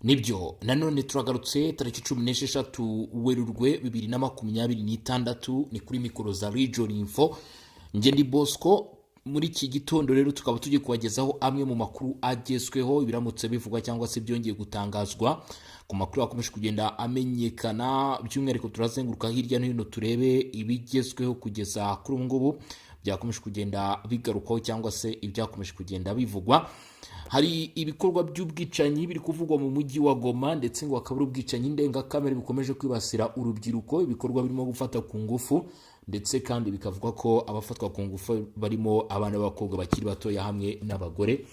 Nibyo, nanone turagarutse tariki 16 Werurwe 2026, ni kuri mikoro za Region Info. Njye ndi Bosco. Muri iki gitondo rero tukaba tugiye kubagezaho amwe mu makuru agezweho, ibiramutse bivugwa cyangwa se byongeye gutangazwa ku makuru akomeje kugenda amenyekana. By'umwihariko turazenguruka hirya no hino turebe ibigezweho kugeza kuri ubu ngubu byakomeje kugenda bigarukwaho cyangwa se ibyakomeje kugenda bivugwa. Hari ibikorwa by'ubwicanyi biri kuvugwa mu mujyi wa Goma, ndetse ngo hakaba ari ubwicanyi ndengakamere bukomeje kwibasira urubyiruko, ibikorwa birimo gufata ku ngufu, ndetse kandi bikavuga ko abafatwa ku ngufu barimo abana b'abakobwa bakiri batoya hamwe n'abagore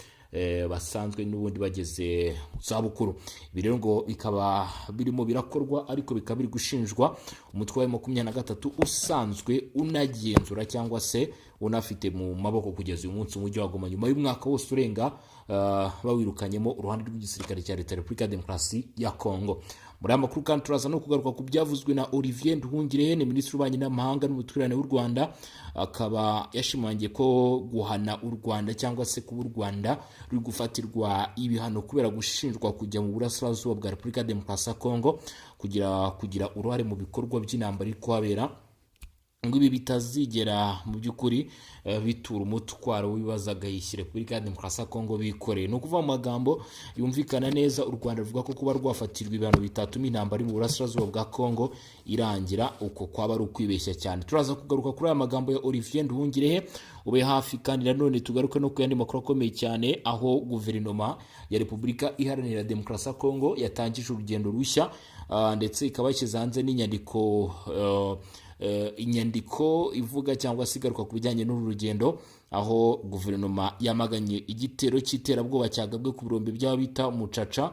basanzwe n'ubundi bageze mu zabukuru. Ibi rero ngo bikaba birimo birakorwa, ariko bikaba biri gushinjwa umutwe wa 23 usanzwe unagenzura cyangwa se unafite mu maboko kugeza uyu munsi umujyi wa Goma, nyuma y'umwaka wose urenga bawirukanyemo uruhande rw'igisirikare cya Leta ya Repubulika ya Demokarasi ya Kongo. Muri aya makuru kandi turaza no kugaruka ku byavuzwe na Olivier Nduhungirehe, ni minisitiri w'ububanyi n'amahanga n'ubutwererane w'u Rwanda, akaba yashimangiye ko guhana u Rwanda cyangwa se kuba u Rwanda ruri gufatirwa ibihano kubera gushinjwa kujya mu burasirazuba bwa Repubulika ya Demokarasi ya Kongo kugira uruhare mu bikorwa by'intambara iri kuhabera, ngo ibi bitazigera mu by'ukuri bitura umutwaro w'ibibazo agayishyira Repubulika ya Demokarasi ya Kongo bikoreye. Ni ukuvuga mu magambo yumvikana neza, u Rwanda ruvuga ko kuba rwafatirwa ibihano bitatuma intambara iri mu burasirazuba bwa Kongo irangira, uko kwaba ari ukwibeshya cyane. Turaza kugaruka kuri aya magambo ya Olivier Nduhungirehe, ube hafi. Kandi nanone tugaruke no ku yandi makuru akomeye cyane, aho guverinoma ya Repubulika Iharanira Demokarasi ya Kongo yatangije urugendo rushya, ndetse ikaba yashyize hanze n'inyandiko, inyandiko ivuga cyangwa se igaruka ku bijyanye n'uru rugendo, aho guverinoma yamaganye igitero cy'iterabwoba cyagabwe ku birombe by'abita Mucaca,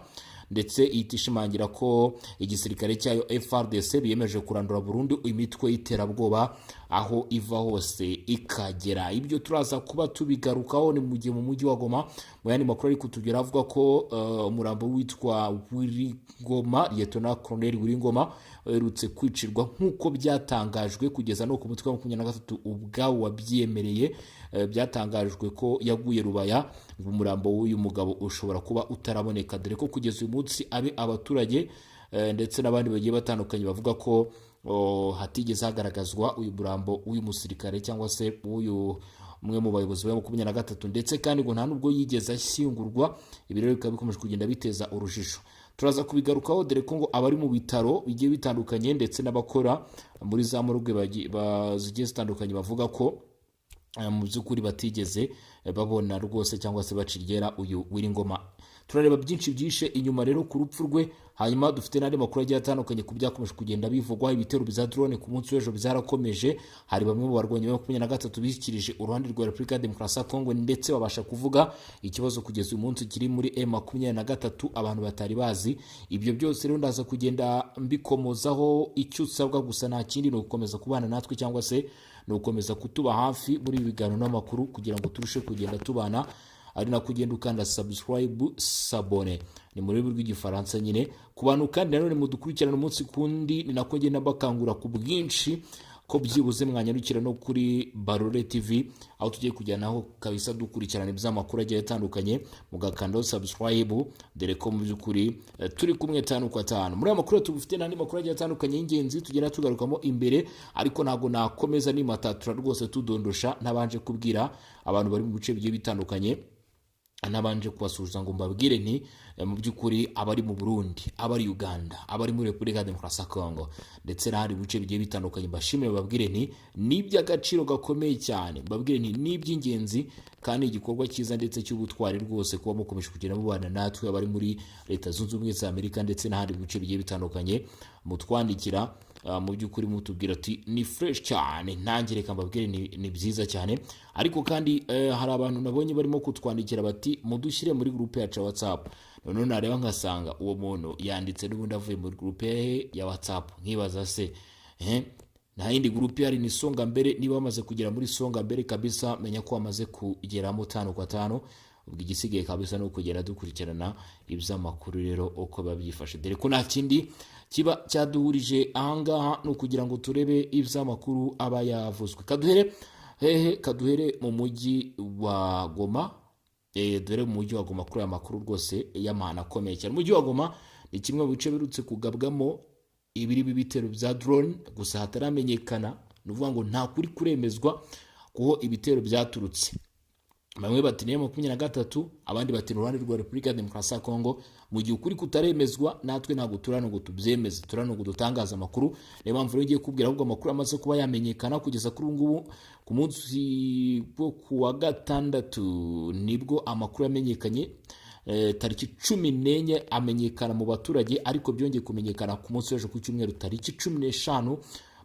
ndetse ihita ishimangira ko igisirikare cyayo FARDC biyemeje kurandura burundu imitwe y'iterabwoba aho iva hose ikagera. Ibyo turaza kuba tubigarukaho. Ni mu gihe mu mujyi wa Goma, mu yandi makuru ari kutugera, avuga ko umurambo witwa Wiringoma, Lieutenant Colonel Wiringoma, uherutse kwicirwa nk'uko byatangajwe kugeza no ku mutwe wa 23 ubwawo wabyemereye, byatangajwe ko yaguye Rubaya. Umurambo w'uyu mugabo ushobora kuba utaraboneka, dore ko kugeza uyu munsi abe abaturage ndetse n'abandi bagiye batandukanye bavuga ko hatigeze hagaragazwa uyu murambo w'uyu musirikare cyangwa se w'uyu umwe mu bayobozi ba 23, ndetse kandi ngo nta nubwo yigeze ashyingurwa. Ibi rero bikaba bikomeje kugenda biteza urujijo, turaza kubigarukaho, dore ko ngo abari mu bitaro bigiye bitandukanye ndetse n'abakora muri za morgue zigiye zitandukanye bavuga ko mu by'ukuri batigeze babona rwose cyangwa se baca iryera uyu Wiringoma. Turareba byinshi byishe inyuma rero ku rupfu rwe. Hanyuma dufite n'andi makuru agiye atandukanye ku byakomeje kugenda bivugwa. Ibitero bya drone ku munsi w'ejo byarakomeje. Hari bamwe mu barwanyi ba 23 bishyikirije uruhande rwa Repubulika ya Demokarasi ya Kongo, ndetse babasha kuvuga ikibazo kugeza uyu munsi kiri muri M23 abantu batari bazi. Ibyo byose rero ndaza kugenda mbikomozaho. Icyo usabwa gusa nta kindi, ni ugukomeza kubana natwe cyangwa se ni ugukomeza kutuba hafi muri ibi biganiro n'amakuru, kugira ngo turushe kugenda tubana, ari nako ugenda ukanda subscribe, s'abonner, ni mu rurimi rw'Igifaransa nyine. Ku bantu kandi nanone mudukurikirana umunsi kundi, ni nako ngenda bakangura ku bwinshi ko byibuze mwanyarukira no kuri Barore TV, aho tugiye kujyanaho kabisa dukurikirana iby'amakuru agiye atandukanye, mugakandaho subscribe, dore ko mu by'ukuri turi kumwe tanu kwa tanu. Muri aya makuru tubufite n'andi makuru agiye atandukanye y'ingenzi tugenda tugarukamo imbere, ariko ntabwo nakomeza nimatatura rwose tudondosha ntabanje kubwira abantu bari mu bice bigiye bitandukanye, nabanje kubasuhuza ngo mbabwire nti mu by'ukuri abari mu Burundi, abari Uganda, abari muri Repubulika ya Demokarasi ya Kongo ndetse n'ahandi bice bigiye bitandukanye, mbashimire, mbabwire nti ni iby'agaciro gakomeye cyane, mbabwire nti ni iby'ingenzi kandi igikorwa cyiza ndetse cy'ubutwari rwose kuba mukomeje kugenda mubana natwe. Abari muri Leta Zunze Ubumwe za Amerika ndetse n'ahandi bice bigiye bitandukanye mutwandikira, mu by'ukuri mutubwira ati ni fresh cyane, nanjye reka mbabwire ni byiza cyane. Ariko kandi hari abantu nabonye barimo kutwandikira bati mudushyire muri groupe yacu ya WhatsApp. Noneho nareba ngasanga uwo muntu yanditse n'ubundi avuye muri groupe ya WhatsApp, nkibaza se nta yindi groupe ihari? Ni Songa Mbere. Niba wamaze kugera muri Songa Mbere kabisa, menya ko wamaze kugeramo tanu kwa tanu. Ubwo igisigaye kabisa ni ukugenda dukurikirana iby'amakuru rero uko biba byifashe, dore ko nta kindi kiba cyaduhurije ahangaha, ni ukugira ngo turebe iby'amakuru aba yavuzwe. Kaduhere hehe? Kaduhere mu mujyi wa Goma. Dore mu mujyi wa Goma kuri aya makuru rwose y'amahano akomeye cyane. Umujyi wa Goma ni kimwe mu bice biherutse kugabwamo ibirimo ibitero bya drone, gusa hataramenyekana, ni ukuvuga ngo nta kuri kuremezwa kuho ibitero byaturutse. Bamwe bati niyo 23, abandi bati ni uruhande rwa Repubulika ya Demokarasi ya Kongo. Mu gihe ukuri kutaremezwa, natwe ntabwo turano ngo tubyemeze, turano ngo dutangaze amakuru. Niyo mpamvu rero ngiye kubwira ahubwo amakuru amaze kuba yamenyekana kugeza kuri ubu ngubu. Ku munsi wo ku wa gatandatu nibwo amakuru yamenyekanye, tariki 14 amenyekana mu baturage, ariko byongeye kumenyekana ku munsi w'ejo ku cyumweru tariki 15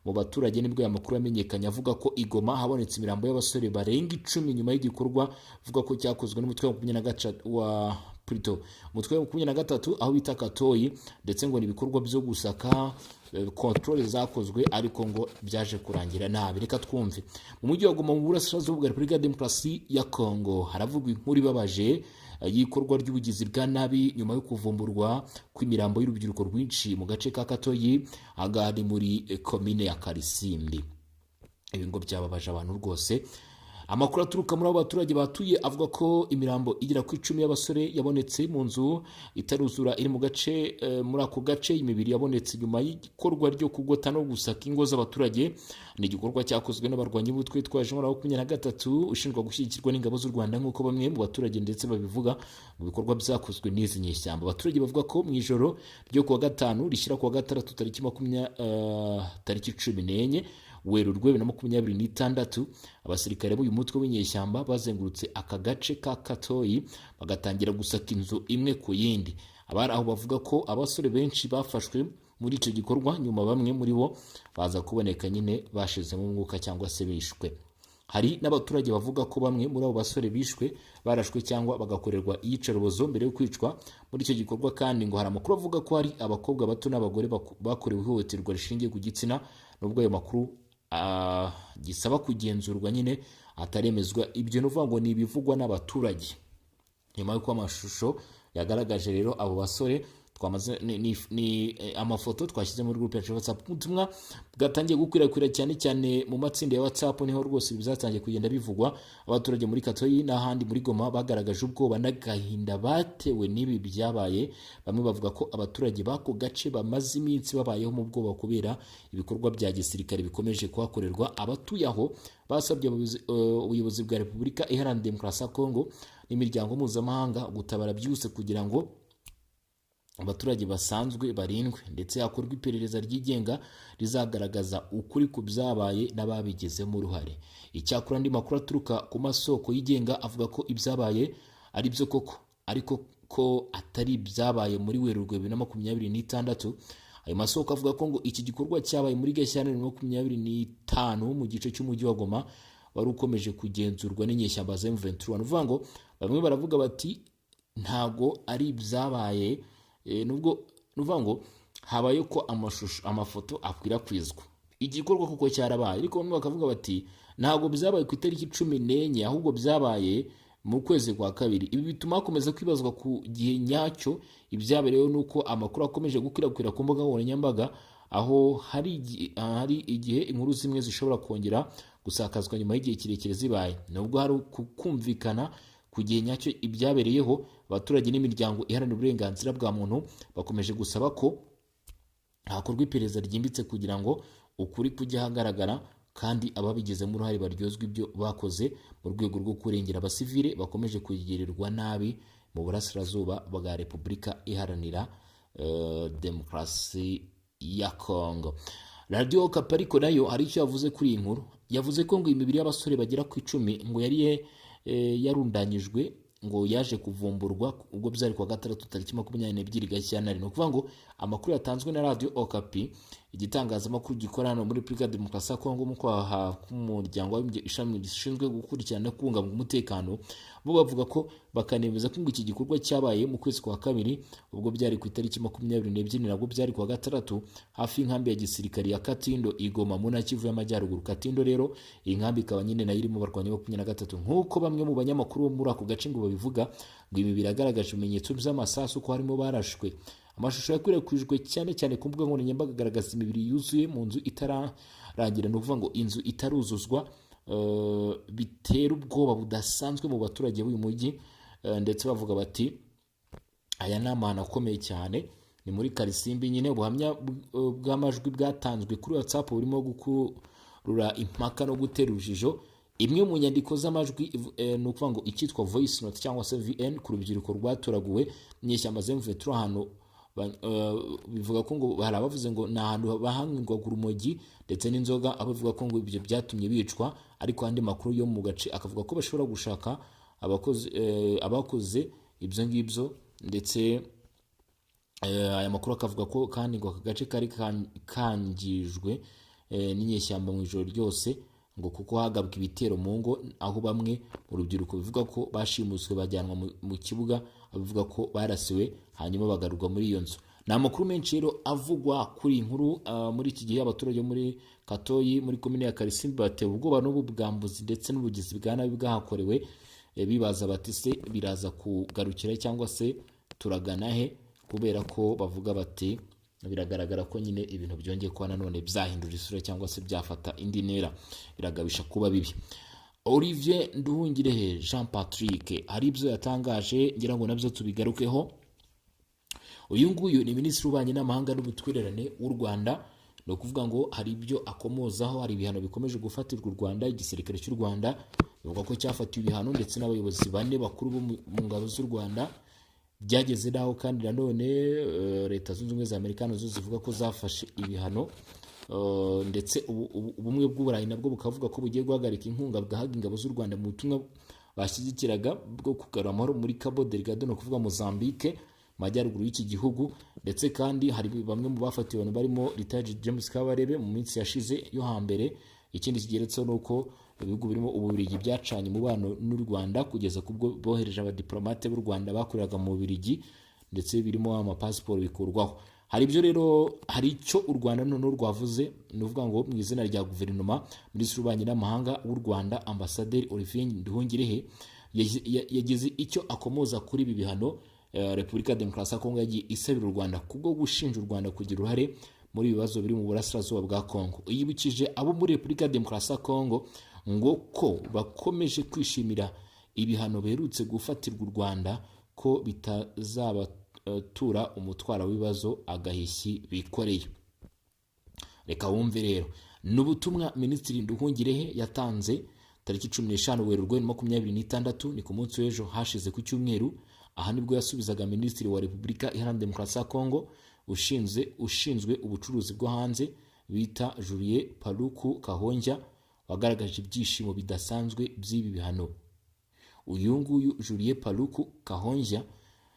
mu baturage. Nibwo aya makuru yamenyekanye avuga ko i Goma habonetse imirambo y'abasore barenga 10 nyuma y'igikorwa avuga ko cyakozwe n'umutwe wa makumyabiri na wa plutôt umutwe wa 23 aho bita Katoyi. Ndetse ngo ni ibikorwa byo gusaka, contrôle zakozwe, ariko ngo byaje kurangira nabi. Reka twumve. Mu mujyi wa Goma mu burasirazuba bwa Repubulika ya Demokarasi ya Kongo haravugwa inkuru ibabaje y'ikorwa ry'ubugizi bwa nabi nyuma yo kuvumburwa kw'imirambo y'urubyiruko rwinshi mu gace ka Katoyi, ahangaha ni muri komine ya Karisimbi. Ibi ngo byababaje abantu rwose. Amakuru aturuka muri abo baturage batuye avuga ko imirambo igera ku 10 y'abasore yabonetse mu nzu itaruzura iri mu gace muri ako gace. Imibiri yabonetse nyuma y'igikorwa ryo kugota no gusaka ingo z'abaturage. Ni igikorwa cyakozwe n'abarwanyi b'umutwe witwaje intwaro wa 23 ushinjwa gushyigikirwa n'ingabo z'u Rwanda, nk'uko bamwe mu baturage ndetse babivuga. Mu bikorwa byakozwe n'izi nyeshyamba, abaturage bavuga ko mu ijoro ryo kuwa gatanu rishyira kuwa gatandatu tariki 14 Werurwe 2026, abasirikare b'uyu mutwe w'inyeshyamba bazengurutse aka gace ka Katoyi, bagatangira gusaka inzu imwe ku yindi. Abari aho bavuga ko abasore benshi bafashwe muri icyo gikorwa, nyuma bamwe muri bo baza kuboneka nyine bashizemo umwuka cyangwa se bishwe. Hari n'abaturage bavuga ko bamwe muri abo basore bishwe barashwe cyangwa bagakorerwa iyicarubozo mbere yo kwicwa. Muri icyo gikorwa kandi ngo hari amakuru avuga ko hari abakobwa bato n'abagore bakorewe ihohoterwa rishingiye ku gitsina, nubwo ayo makuru gisaba kugenzurwa nyine ataremezwa. Ibyo ni ukuvuga ngo ni ibivugwa n'abaturage nyuma y'uko amashusho yagaragaje rero abo basore twamaze ni amafoto twashyize muri groupe yacu ya WhatsApp. Ubutumwa bwatangiye gukwirakwira cyane cyane mu matsinda ya WhatsApp, niho rwose ibi byatangiye kugenda bivugwa. Abaturage muri Katoyi n'ahandi muri Goma bagaragaje ubwoba n'agahinda batewe n'ibi byabaye. Bamwe bavuga ko abaturage b'ako gace bamaze iminsi babayeho mu bwoba kubera ibikorwa bya gisirikare bikomeje kuhakorerwa. Abatuye aho basabye ubuyobozi bwa Repubulika Iharanira Demokarasi ya Kongo n'imiryango mpuzamahanga gutabara byihuse kugira ngo abaturage basanzwe barindwe, ndetse hakorwa iperereza ryigenga rizagaragaza ukuri ku byabaye n'ababigizemo uruhare. Icyakora andi makuru aturuka ku masoko yigenga avuga ko ibyabaye ari byo koko, ariko ko atari ibyabaye muri Werurwe 2026. Ayo masoko avuga ko ngo iki gikorwa cyabaye muri Gashyantare 2025 mu gice cy'umujyi wa Goma wari ukomeje kugenzurwa n'inyeshyamba za M23. Ni ukuvuga ngo bamwe baravuga bati ntago ari ibyabaye, nubwo ni ukuvuga ngo habaye ko amashusho, amafoto akwirakwizwa, igikorwa kuko cyarabaye, ariko bamwe bakavuga bati ntabwo byabaye ku itariki 14, ahubwo byabaye mu kwezi kwa kabiri. Ibi bituma hakomeza kwibazwa ku gihe nyacyo ibyabereyeho, nuko amakuru akomeje gukwirakwira ku mbuga nkoranyambaga, aho hari igihe inkuru zimwe zishobora kongera gusakazwa nyuma y'igihe kirekire zibaye. Nubwo hari kumvikana ku gihe nyacyo ibyabereyeho, abaturage n'imiryango iharanira uburenganzira bwa muntu bakomeje gusaba ko hakorwa iperereza ryimbitse kugira ngo ukuri kujye ahagaragara kandi ababigizemo uruhare baryozwe ibyo bakoze, mu rwego rwo kurengera abasivile bakomeje kugirirwa nabi mu burasirazuba bwa Repubulika Iharanira Demokarasi ya Kongo. Radiyo Okapi ariko nayo hari icyo yavuze kuri iyi nkuru. Yavuze ko ngo imibiri y'abasore bagera ku 10 ngo yari yarundanyijwe ngo yaje kuvumburwa ubwo byari kuwa gatandatu tariki 22 Gashyantare. Ni ukuvuga ngo amakuru yatanzwe na Radiyo Okapi, igitangazamakuru gikora hano muri Repubulika ya Demokarasi ya Kongo mu kwaha k'Umuryango w'Abibumbye, ishami rishinzwe gukurikirana no kubungabunga umutekano, bo bavuga ko bakanemeza ko ngo iki gikorwa cyabaye mu kwezi kwa kabiri, ubwo byari ku itariki 22, nabwo byari kuwa gatandatu, hafi y'inkambi ya gisirikare ya Katindo i Goma mu ntara Kivu y'Amajyaruguru. Katindo rero, iyi nkambi ikaba nyine nayo irimo barwanyi 23, nk'uko bamwe mu banyamakuru bo muri ako gace ngo babivuga. Ngo ibi biragaragaje ibimenyetso by'amasasu ko harimo barashwe. Amashusho yakwirakwijwe cyane cyane ku mbuga nkoranyambaga agaragaza imibiri yuzuye mu nzu itararangira, ni ukuvuga ngo inzu itaruzuzwa, bitera ubwoba budasanzwe mu baturage b'uyu mujyi. ndetse bavuga bati aya ni amahano akomeye cyane. Ni muri Karisimbi nyine. Ubuhamya bw'amajwi bwatanzwe kuri WhatsApp burimo gukurura impaka no gutera urujijo. Imwe mu nyandiko z'amajwi ni ukuvuga ngo icyitwa voice note cyangwa se VN ku rubyiruko rwatoraguwe inyeshyamba za M23, ahantu bivuga ko ngo hari abavuze ngo ni ahantu bahangwaga urumogi ndetse n'inzoga, aho bavuga ko ngo ibyo byatumye bicwa. Ariko andi makuru yo mu gace akavuga ko bashobora gushaka abakozi abakoze ibyo ngibyo. Ndetse aya makuru akavuga ko kandi ngo aka gace kari kangijwe n'inyeshyamba mu ijoro ryose, ngo kuko hagabwa ibitero mu ngo, aho bamwe mu rubyiruko bivuga ko bashimuswe bajyanwa mu kibuga, abavuga ko barasiwe hanyuma bagarurwa muri iyo nzu. Ni amakuru menshi rero avugwa kuri iyi nkuru. Muri iki gihe abaturage bo muri Katoyi, muri komine ya Karisimbi, batewe ubwoba n'ubu bwambuzi ndetse n'ubugizi bwa nabi bwahakorewe, bibaza bati se biraza kugarukira cyangwa se turagana he? Kubera ko bavuga bati biragaragara ko nyine ibintu byongeye kuba nanone byahindura isura cyangwa se byafata indi ntera, biragabisha kuba bibi. Olivier Nduhungirehe Jean Patrick hari ibyo yatangaje, ngira ngo nabyo tubigarukeho. Uyu nguyu ni minisitiri w'ububanyi n'amahanga n'ubutwererane w'u Rwanda. Ni ukuvuga ngo hari ibyo akomozaho. Hari ibihano bikomeje gufatirwa u Rwanda. Igisirikare cy'u Rwanda bivuga ko cyafatiwe ibihano, ndetse n'abayobozi bane bakuru bo mu ngabo z'u Rwanda. Byageze n'aho kandi nanone Leta Zunze Ubumwe za Amerika nazo zivuga ko zafashe ibihano, ndetse Ubumwe bw'Uburayi nabwo bukavuga ko bugiye guhagarika inkunga bwahaga ingabo z'u Rwanda mu butumwa bashyigikiraga bwo kugarura amahoro muri Cabo Delgado, ni ukuvuga Mozambique, mu majyaruguru y'iki gihugu. Ndetse kandi hari bamwe mu bafatiwe abantu barimo Retired James Kabarebe mu minsi yashize yo hambere. Ikindi kigeretseho ni uko ibihugu birimo Ububiligi byacanye umubano n'u Rwanda, kugeza kubwo bohereje abadiplomate b'u Rwanda bakoreraga mu Bubiligi, ndetse birimo amapasiporo bikurwaho. Hari ibyo rero, hari icyo u Rwanda noneho rwavuze. Ni ukuvuga ngo mu izina rya guverinoma, minisitiri w'ububanyi n'amahanga w'u Rwanda, Ambasaderi Olivier Nduhungirehe, yagize icyo akomoza kuri ibi bihano Repubulika ya Demokarasi ya Kongo yagiye isabira u Rwanda kubwo gushinja u Rwanda kugira uruhare muri ibi bibazo biri mu burasirazuba bwa Kongo. Yibukije abo muri Repubulika ya Demokarasi ya Kongo ngo ko bakomeje kwishimira ibihano biherutse gufatirwa u Rwanda, ko bitazabatura umutwaro w'ibibazo agahishyi bikoreye. Reka wumve rero, ni ubutumwa Minisitiri Nduhungirehe yatanze tariki 15 Werurwe 26, ni ku munsi w'ejo hashize ku cyumweru. Aha nibwo yasubizaga Minisitiri wa Repubulika Iharanira Demokarasi ya Kongo ushinzwe ubucuruzi bwo hanze bita Julien Paluku Kahongya, wagaragaje ibyishimo bidasanzwe by'ibi bihano. Uyu nguyu Julien Paluku Kahongya,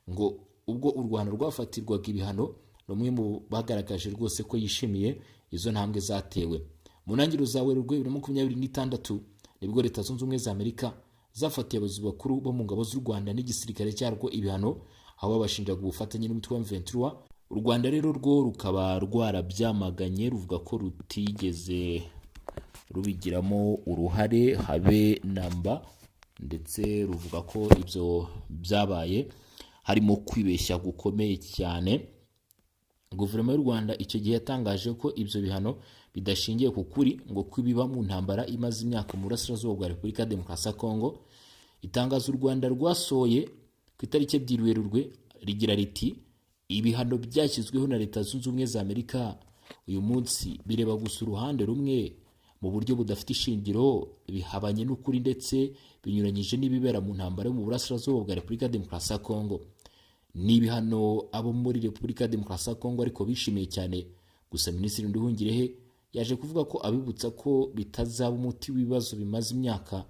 ngo ubwo u Rwanda rwafatirwaga ibihano, ni umwe mu bagaragaje rwose ko yishimiye izo ntambwe zatewe. Mu ntangiriro za Werurwe 2026 nibwo Leta Zunze Ubumwe za Amerika zafatiye abayobozi bakuru bo mu ngabo z'u Rwanda n'igisirikare cyarwo ibihano, aho babashinjaga ubufatanye n'umutwe wa M23. U Rwanda rero rwo rukaba rwarabyamaganye, ruvuga ko rutigeze rubigiramo uruhare habe namba, ndetse ruvuga ko ibyo byabaye harimo kwibeshya gukomeye cyane. Guverinoma y'u Rwanda icyo gihe yatangaje ko ibyo bihano bidashingiye ku kuri, ngo ko ibiba mu ntambara imaze imyaka mu burasirazuba bwa Repubulika ya Demokarasi ya Kongo. Itangazo u Rwanda rwasohoye ku itariki 2 Werurwe rigira riti: "Ibihano byashyizweho na Leta Zunze Ubumwe za Amerika uyu munsi bireba gusa uruhande rumwe mu buryo budafite ishingiro, bihabanye n'ukuri ndetse binyuranyije n'ibibera mu ntambara yo mu burasirazuba bwa Repubulika ya Demokarasi ya Kongo." Ni ibihano abo muri Repubulika ya Demokarasi ya Kongo ariko bishimiye cyane. Gusa Minisitiri Nduhungirehe yaje kuvuga ko abibutsa ko bitazaba umuti w'ibibazo bimaze imyaka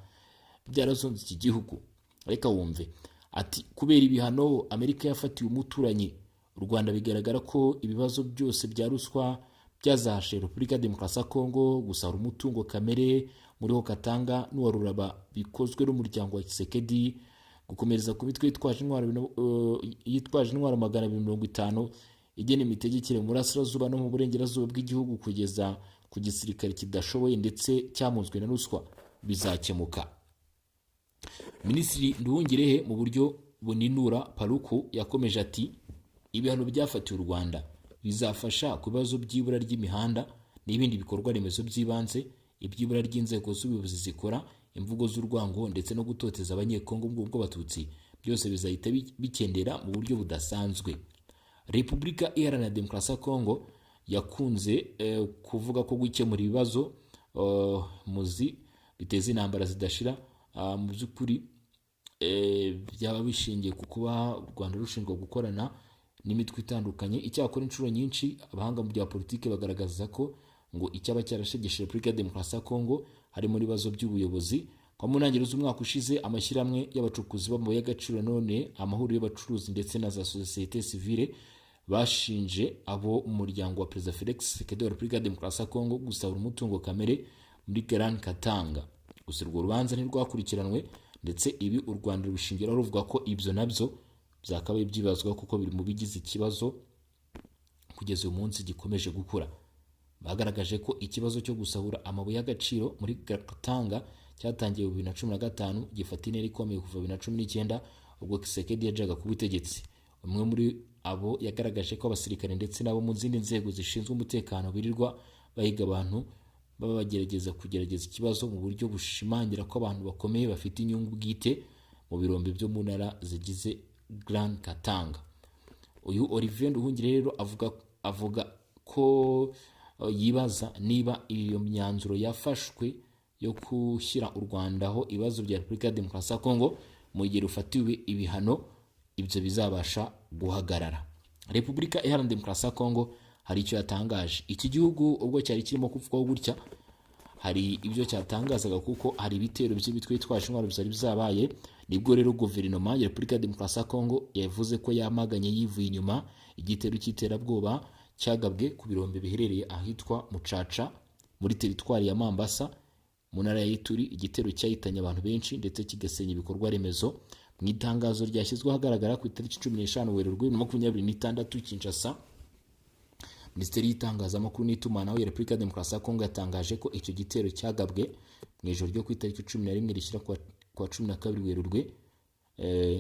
byarazonze iki gihugu. Reka wumve ati: "Kubera ibihano Amerika yafatiwe umuturanyi u Rwanda, bigaragara ko ibibazo byose bya ruswa byazahashe Repubulika ya Demokarasi ya Kongo, gusahura umutungo kamere muri ho Katanga n'uwa Ruraba bikozwe n'umuryango wa Tshisekedi, gukomereza ku mitwe yitwaje intwaro 250 igena imitegekere mu burasirazuba no mu burengerazuba bw'igihugu, kugeza ku gisirikare kidashoboye ndetse cyamunzwe na ruswa, bizakemuka." Minisitiri Nduhungirehe mu buryo buninura Paluku yakomeje ati: "Ibihano byafatiwe u Rwanda bizafasha ku bibazo by'ibura ry'imihanda n'ibindi bikorwa remezo by'ibanze, iby'ibura ry'inzego z'ubuyobozi zikora, imvugo z'urwango ndetse no gutoteza Abanyekongo mu bwoko bw'Abatutsi. Byose bizahita bikendera mu buryo budasanzwe. Repubulika Iharanira Demokarasi ya Kongo yakunze kuvuga ko gukemura ibibazo muzi biteza intambara zidashira, mu by'ukuri byaba bishingiye ku kuba u Rwanda rushinjwa gukorana n'imitwe itandukanye. Icyakora, inshuro nyinshi abahanga mu bya politiki bagaragaza ko ngo icyaba cyarashegeshe Repubulika ya Demokarasi ya Kongo harimo n'ibibazo by'ubuyobozi. Nko mu ntangiriro z'umwaka ushize, amashyirahamwe y'abacukuzi b'amabuye y'agaciro, none amahuriro y'abacuruzi ndetse na za sosiyete sivile bashinje abo mu muryango wa Perezida Felix Tshisekedi wa Repubulika ya Demokarasi ya Kongo gusahura umutungo kamere muri Grand Katanga. Gusa urwo rubanza ntirwakurikiranwe, ndetse ibi u Rwanda rubishingiraho ruvuga ko ibyo nabyo byakabaye byibazwa, kuko biri mu bigize ikibazo kugeza uyu munsi gikomeje gukura. Bagaragaje ko ikibazo cyo gusahura amabuye y'agaciro muri Katanga cyatangiye mu 2015, gifata intera ikomeye kuva 2019 ubwo Tshisekedi yajaga ku butegetsi. Umwe muri abo yagaragaje ko abasirikare ndetse n'abo mu zindi nzego zishinzwe umutekano birirwa bahiga abantu, baba bagerageza kugerageza ikibazo mu buryo bushimangira ko abantu bakomeye bafite inyungu bwite mu birombe byo mu ntara zigize Grand Katanga. Uyu Olivier Nduhungire rero avuga ko yibaza niba iyo myanzuro yafashwe yo gushyira u Rwanda aho ibibazo bya Repubulika ya Demokarasi ya Kongo mu gihe rufatiwe ibihano, ibyo bizabasha guhagarara. Repubulika Iharanira Demokarasi ya Kongo hari icyo yatangaje. Iki gihugu ubwo cyari kirimo kuvugwaho gutya, hari ibyo cyatangazaga, kuko hari ibitero by'imitwe yitwaje intwaro byari byabaye. Nibwo rero guverinoma ya Repubulika ya Demokarasi ya Kongo yavuze ko yamaganye yivuye inyuma igitero cy'iterabwoba cyagabwe ku birombe biherereye ahitwa Mucaca muri teritwari ya Mambasa mu ntara ya Ituri, igitero cyahitanye abantu benshi ndetse kigasenya ibikorwa remezo. Mu itangazo ryashyizwe ahagaragara ku itariki 15 Werurwe 2026, Kinshasa, Minisiteri y'Itangazamakuru n'Itumanaho ya Repubulika ya Demokarasi ya Kongo yatangaje ko icyo gitero cyagabwe mu ijoro ryo ku itariki 11 rishyira kuwa 12 Werurwe.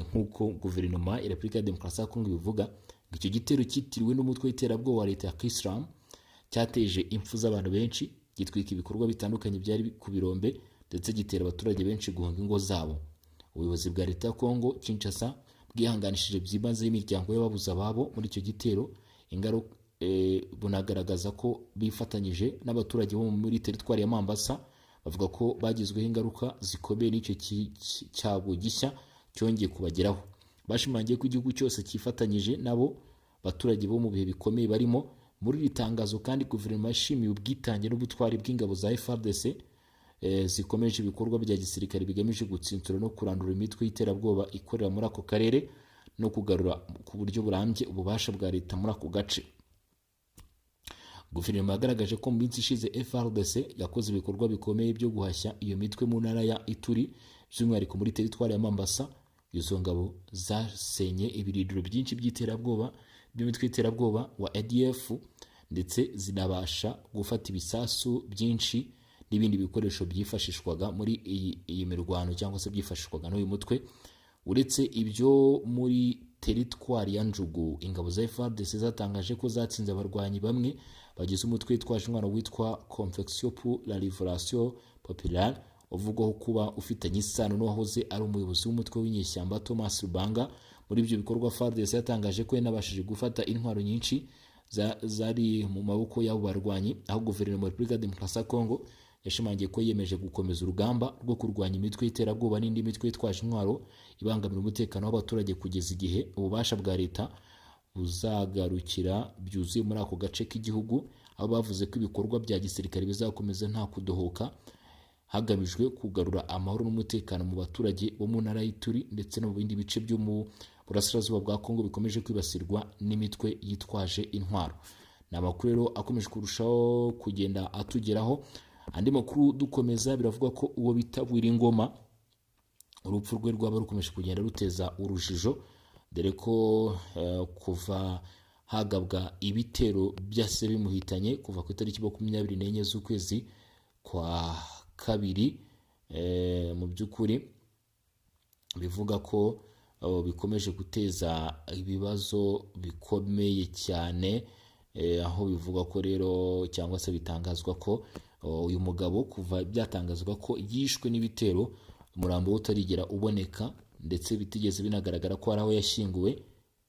Nk'uko guverinoma ya Repubulika ya Demokarasi ya Kongo ibivuga, ngo icyo gitero cyitiriwe n'umutwe w'iterabwoba wa leta ya Kisilamu cyateje impfu z'abantu benshi, gitwika ibikorwa bitandukanye byari ku birombe, ndetse gitera abaturage benshi guhunga ingo zabo. Ubuyobozi bwa leta ya Kongo Kinshasa bwihanganishije byimazeyo imiryango y'ababuze ababo muri icyo gitero, ingaruka bunagaragaza ko bifatanyije n'abaturage bo muri teritwari ya Mambasa, bavuga ko bagizweho ingaruka zikomeye n'icyo cyago gishya cyongeye kubageraho. Bashimangiye ko igihugu cyose cyifatanyije nabo baturage bo mu bihe bikomeye barimo. Muri iri tangazo kandi, guverinoma yashimiye ubwitange n'ubutwari bw'ingabo za FARDC zikomeje ibikorwa bya gisirikare bigamije gutsinsura no kurandura imitwe y'iterabwoba ikorera muri ako karere no kugarura ku buryo burambye ububasha bwa leta muri ako gace. Guverinoma yagaragaje ko mu minsi ishize FARDC yakoze ibikorwa bikomeye byo guhashya iyo mitwe mu ntara ya Ituri, by'umwihariko muri teritwari ya Mambasa. Izo ngabo zasenye ibirindiro byinshi by'iterabwoba by'imitwe y'iterabwoba wa ADF, ndetse zinabasha gufata ibisasu byinshi n'ibindi bikoresho byifashishwaga muri iyi mirwano cyangwa se byifashishwaga n'uyu mutwe. Uretse ibyo, muri teritwari ya Djugu, ingabo za FARDC zatangaje ko zatsinze abarwanyi bamwe bagize umutwe witwaje intwaro witwa Convention pour la Révolution Populaire, uvugwaho kuba ufitanye isano n'uwahoze ari umuyobozi w'umutwe w'inyeshyamba Thomas Lubanga. Muri ibyo bikorwa, FARDC yatangaje ko yanabashije gufata intwaro nyinshi zari mu maboko y'abo barwanyi, aho guverinoma ya Repubulika ya Demokarasi ya Kongo yashimangiye ko yiyemeje gukomeza urugamba rwo kurwanya imitwe y'iterabwoba n'indi mitwe yitwaje intwaro ibangamira umutekano w'abaturage, kugeza igihe ububasha bwa leta buzagarukira byuzuye muri ako gace k'igihugu, aho bavuze ko ibikorwa bya gisirikare bizakomeza nta kudohoka, hagamijwe kugarura amahoro n'umutekano mu baturage bo mu ntara y'Ituri ndetse no mu bindi bice byo mu burasirazuba bwa Kongo bikomeje kwibasirwa n'imitwe yitwaje intwaro. Ni amakuru rero akomeje kurushaho kugenda atugeraho. Andi makuru dukomeza, biravuga ko uwo bita Ngoma urupfu rwe rwaba rukomeje kugenda ruteza urujijo, dore ko kuva hagabwa ibitero byase bimuhitanye kuva ku itariki 24 z'ukwezi kwa kabiri, mu by'ukuri bivuga ko bikomeje guteza ibibazo bikomeye cyane, aho bivugwa ko rero cyangwa se bitangazwa ko uyu mugabo kuva byatangazwa ko yishwe n'ibitero, umurambo we utarigera uboneka. ndetse bitigeze binagaragara ko hari aho yashyinguwe.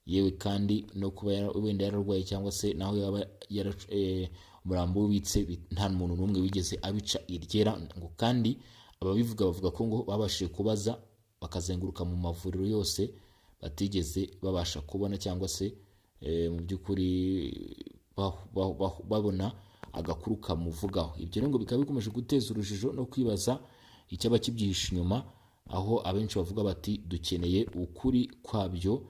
Yewe kandi no kuba wenda yararwaye cyangwa se naho yaba umurambo we ubitse, nta muntu n'umwe wigeze abica iryera. Ngo kandi ababivuga bavuga ko ngo babashije kubaza, bakazenguruka mu mavuriro yose, batigeze babasha kubona cyangwa se mu by'ukuri babona agakuru kamuvugaho. Ibyo rero ngo bikaba bikomeje guteza urujijo no kwibaza icyaba kibyihishe inyuma, aho abenshi bavuga bati: "Dukeneye ukuri kwabyo."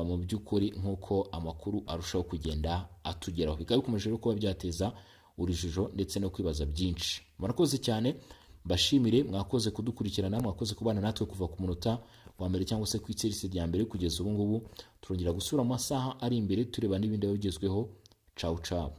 Mu by'ukuri, nk'uko amakuru arushaho kugenda atugeraho, bikaba bikomeje rero kuba byateza urujijo ndetse no kwibaza byinshi. Murakoze cyane, mbashimire, mwakoze kudukurikirana, mwakoze kubana natwe kuva ku munota wa mbere cyangwa se ku iserisi rya mbere kugeza ubu ngubu. Turongera gusura mu masaha ari imbere, tureba n'ibindi biba bigezweho. Cawu cawu.